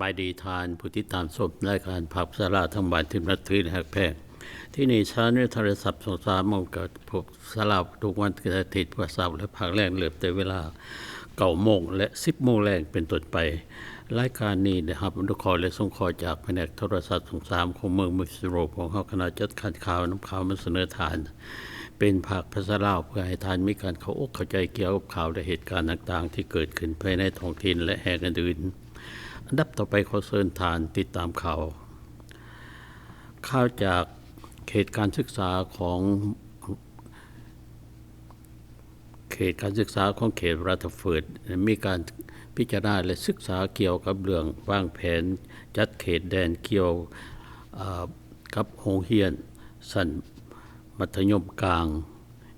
ສະບາຍດີທ່ານຜູ້ຕິດຕາມຊົມລາຍການພາກພາສາລາວທາງບ້ານທີ່ນັບຖື ແລະ ຮັກແພງ. ທີ່ນີ້ສະຖານີໂທລະທັດຊ່ອງສາມ ມາກັບພາກພາສາລາວທຸກວັນອາທິດ, ພາກເຊົ້າ ແລະ ພາກແລງ ເລີ່ມແຕ່ເວລາເກົ້າໂມງ ແລະ ສິບໂມງແລງເປັນຕົ້ນໄປ. ລາຍການນີ້ໄດ້ຮັບອະນຸເຄາະ ແລະ ສົງເຄາະຈາກພະແນກໂທລະທັດຊ່ອງສາມຂອງເມືອງ Murfreesboro. ພວກເຮົາຄະນະຈັດຂັ້ນຂ່າວນຳຂ່າວມາສະເໜີທ່ານເປັນພາກພາສາລາວ ເພື່ອໃຫ້ທ່ານມີການເຂົ້າອົກເຂົ້າໃຈກ່ຽວກັບຂ່າວ ແລະ ເຫດການຕ່າງໆທີ່ເກີດຂຶ້ນພາຍໃນທ້ອງຖິ່ນ ແລະ ແຫ່ງອື່ນໆ. ອັນດັບຕໍ່ໄປ ຂໍເຊີນທ່ານຕິດຕາມຂ່າວ. ຂ່າວຈາກເຂດການສຶກສາຂອງ ເຂດການສຶກສາຂອງເຂດ Rutherford ມີການພິຈາລະນາ ແລະ ສຶກສາກ່ຽວກັບເລື່ອງວາງແຜນຈັດເຂດແດນກ່ຽວ ອາ ກັບໂຮງຮຽນຊັ້ນມັດທະຍົມກາງ.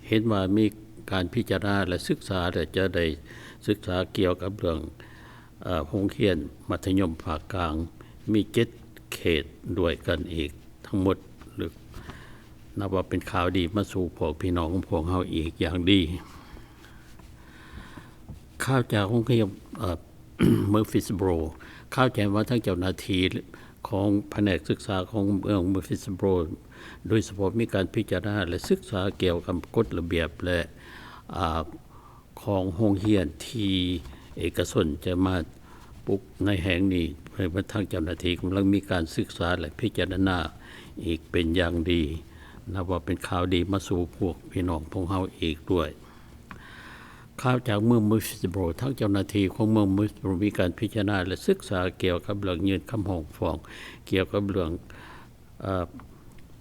ເຫັນວ່າມີການພິຈາລະນາ ແລະ ສຶກສາ ແລະ ຈະໄດ້ສຶກສາກ່ຽວກັບເລື່ອງ ເອີ ໂຮງຮຽນມັດທະຍົມພາກກາງ ມີເຈັດເຂດດ້ວຍກັນອີກທັງໝົດ ຫຼື ນັບວ່າເປັນຂ່າວດີມາສູ່ພວກພີ່ນ້ອງຂອງພວກເຮົາອີກຢ່າງດີ. ຂ່າວຈາກໂຮງຮຽນ ເອີ Murfreesboro ຂ່າວແຈ້ງວ່າທາງເຈົ້າໜ້າທີ່ຂອງພະແນກສຶກສາຂອງເມືອງ Murfreesboro ໂດຍສະເພາະມີການພິຈາລະນາ ແລະ ສຶກສາກ່ຽວກັບກົດລະບຽບ ແລະ ອາ ຂອງໂຮງຮຽນທີ່ເອກະຊົນຈະມາປຸກໃນແຫ່ງນີ້, ເພາະວ່າທາງເຈົ້າໜ້າທີ່ກຳລັງມີການສຶກສາ ແລະ ພິຈາລະນາອີກເປັນຢ່າງດີ, ນັບວ່າເປັນຂ່າວດີມາສູ່ພວກພີ່ນ້ອງຂອງເຮົາອີກດ້ວຍ. ຂ່າວຈາກເມືອງ Murfreesboro ທາງເຈົ້າໜ້າທີ່ຂອງເມືອງ Murfreesboro ມີການພິຈາລະນາ ແລະ ສຶກສາກ່ຽວກັບເລື່ອງຍື່ນຄຳຮ້ອງຟ້ອງ ກ່ຽວກັບເລື່ອງ ເອີ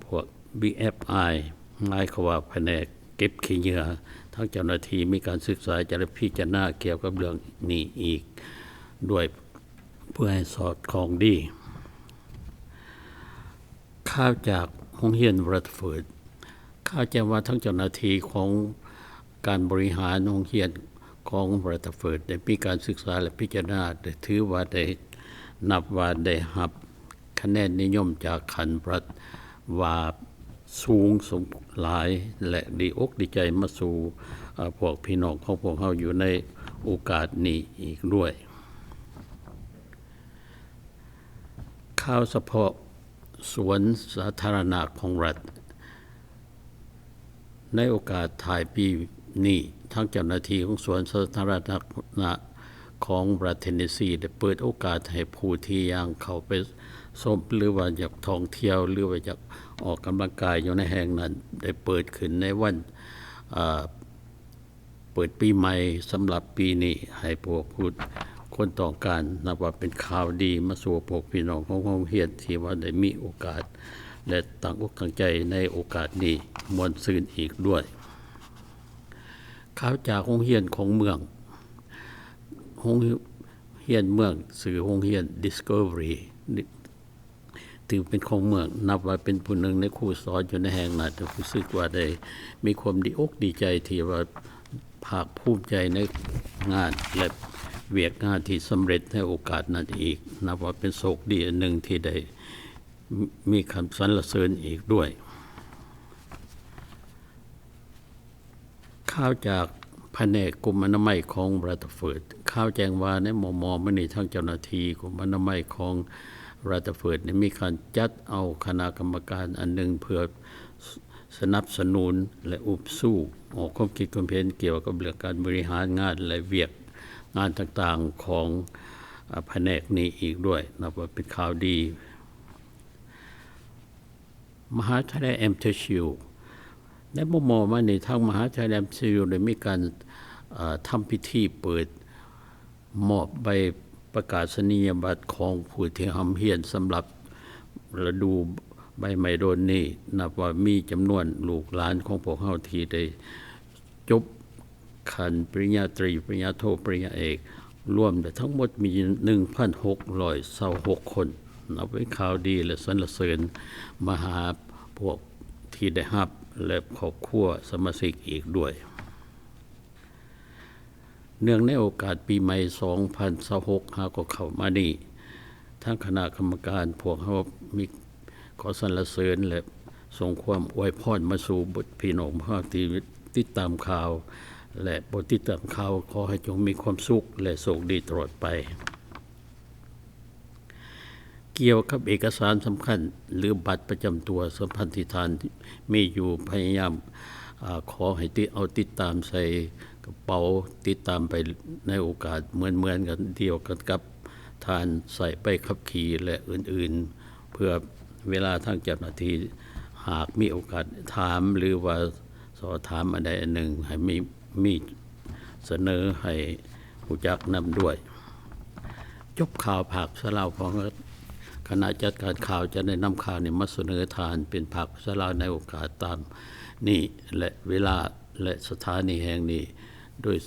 ພວກ BFI ໝາຍຄວາມວ່າພະແນກເກັບຂີ້ເຫຍື້ອ. ທາງເຈົ້າໜ້າທີ່ມີການສຶກສາ ຈະໄດ້ພິຈາລະນາກ່ຽວກັບເລື່ອງນີ້ອີກດ້ວຍ ເພື່ອໃຫ້ສອດຄ່ອງດີ. ຂ່າວຈາກໂຮງຮຽນ Rutherford ຂ່າວແຈ້ງວ່າທາງເຈົ້າໜ້າທີ່ຂອງການບໍລິຫານໂຮງຮຽນຂອງ Rutherford ໄດ້ມີການສຶກສາ ແລະ ພິຈາລະນາ ໄດ້ຖືວ່າໄດ້ ນັບວ່າໄດ້ຮັບຄະແນນນິຍົມຈາກຂັ້ນລັດວ່າສູງສົມຫຼາຍ ແລະ ດີອົກດີໃຈມາສູ່ ເອີ ພວກພີ່ນ້ອງຂອງພວກເຮົາຢູ່ໃນໂອກາດນີ້ອີກດ້ວຍ. ຂ່າວສະເພາະສວນສາທາລະນະຂອງລັດ. ໃນໂອກາດທ້າຍປີນີ້, ທາງເຈົ້າໜ້າທີ່ຂອງສວນສາທາລະນະຂອງລັດເທນເນຊີ ໄດ້ເປີດໂອກາດໃຫ້ຜູ້ທີ່ຢາກເຂົ້າໄປຊົມ ຫຼືວ່າຢາກທ່ອງທ່ຽວ ຫຼືວ່າຢາກອອກກຳລັງກາຍຢູ່ໃນແຫ່ງນັ້ນ ໄດ້ເປີດຂຶ້ນໃນວັນ ເອີ ເປີດປີໃໝ່ສຳລັບປີນີ້ໃຫ້ພວກຜູ້ຄົນຕ້ອງການ, ນັບວ່າເປັນຂ່າວດີມາສູ່ພວກພີ່ນ້ອງຂອງໂຮງຮຽນທີ່ວ່າໄດ້ມີໂອກາດ ແລະ ຕັ້ງອົກຕັ້ງໃຈໃນໂອກາດນີ້ມ່ວນຊື່ນອີກດ້ວຍ. ຂ່າວຈາກໂຮງຮຽນຂອງເມືອງ, ໂຮງຮຽນເມືອງຊື່ໂຮງຮຽນ Discovery ຖືເປັນຂອງເມືອງ, ນັບວ່າເປັນຜູ້ໜຶ່ງໃນຄູສອນຢູ່ໃນແຫ່ງນັ້ນ, ຮູ້ສຶກວ່າໄດ້ມີຄວາມດີອົກດີໃຈທີ່ວ່າພາກພູມໃຈໃນງານ ແລະ ວຽກງານທີ່ສຳເລັດໃນໂອກາດນັ້ນອີກ, ນັບວ່າເປັນໂຊກດີອັນໜຶ່ງທີ່ໄດ້ມີຄຳສັນລະເສີນອີກດ້ວຍ. ຂ່າວຈາກພະແນກກົມອະນາໄມຂອງ Rutherford ຂ່າວແຈ້ງວ່າໃນມໍ່ໆມານີ້ ທາງເຈົ້າໜ້າທີ່ກົມອະນາໄມຂອງ Rutherford ໄດ້ມີການຈັດເອົາຄະນະກຳມະການອັນໜຶ່ງ ເພື່ອສະໜັບສະໜູນ ແລະ ອຸບຊູ ອອກຄວາມຄິດຄວາມເຫັນກ່ຽວກັບເລື່ອງການບໍລິຫານງານ ແລະ ວຽກງານຕ່າງໆຂອງ ອາ ພະແນກນີ້ອີກດ້ວຍ, ນັບວ່າເປັນຂ່າວດີ. ມະຫາວິທະຍາໄລ MTSU ໃນມໍ່ໆມານີ້ ທາງມະຫາວິທະຍາໄລ MTSU ໄດ້ມີການ ເອີ ທຳພິທີເປີດມອບໃບປະກາສະນີຍະບັດຂອງຜູ້ທີ່ຮ່ຳຮຽນສຳລັບລະດູໃບໄມ້ຫຼົ່ນນີ້, ນັບວ່າມີຈຳນວນລູກຫຼານຂອງພວກເຮົາທີ່ໄດ້ຈົບ ຂັ້ນປະລິນຍາຕຣີ, ປະລິນຍາໂທ, ປະລິນຍາເອກ, ລວມໄດ້ທັງໝົດມີໜຶ່ງພັນຫົກຮ້ອຍຊາວຫົກຄົນ, ນັບເປັນຂ່າວດີ ແລະ ສັນລະເສີນມາຫາພວກທີ່ໄດ້ຮັບ ແລະ ຄອບຄົວສະມາຊິກອີກດ້ວຍ. ເນື່ອງໃນໂອກາດປີໃໝ່ສອງພັນຊາວຫົກຫາກໍເຂົ້າມານີ້, ທາງຄະນະກຳມະການພວກເຮົາມີ ຂໍສັນລະເສີນ ແລະ ສົ່ງຄວາມອວຍພອນມາສູ່ພີ່ນ້ອງເຮົາທີ່ຕິດຕາມຂ່າວ ແລະ ບໍ່ຕິດຕາມຂ່າວ, ຂໍໃຫ້ຈົ່ງມີຄວາມສຸກ ແລະ ໂຊກດີຕະຫຼອດໄປ. ກ່ຽວກັບເອກະສານສຳຄັນ ຫຼື ບັດປະຈຳຕົວສຳຄັນທີ່ທ່ານມີຢູ່ ພະຍາຍາມ ອາ ຂໍໃຫ້ຕິດ ເອົາຕິດຕາມໃສ່ກະເປົາ ຕິດຕາມໄປໃນໂອກາດເໝືອນໆກັນດຽວກັນກັບທ່ານໃຊ້ໃບຂັບຂີ່ ແລະ ອື່ນໆ ເພື່ອເວລາທາງເຈົ້າໜ້າທີ່ຫາກມີໂອກາດຖາມ ຫຼືວ່າສອບຖາມອັນໃດອັນໜຶ່ງ ໃຫ້ມີ ມີສະເໜີໃຫ້ຮູ້ຈັກນຳດ້ວຍ. ຈົບຂ່າວພາກພາສາລາວຂອງຄະນະຈັດການຂ່າວ ຈະໄດ້ນຳຂ່າວນີ້ມາສະເໜີທ່ານເປັນພາກພາສາລາວໃນໂອກາດຕາມນີ້ ແລະ ເວລາ ແລະ ສະຖານີແຫ່ງນີ້ ໂດຍ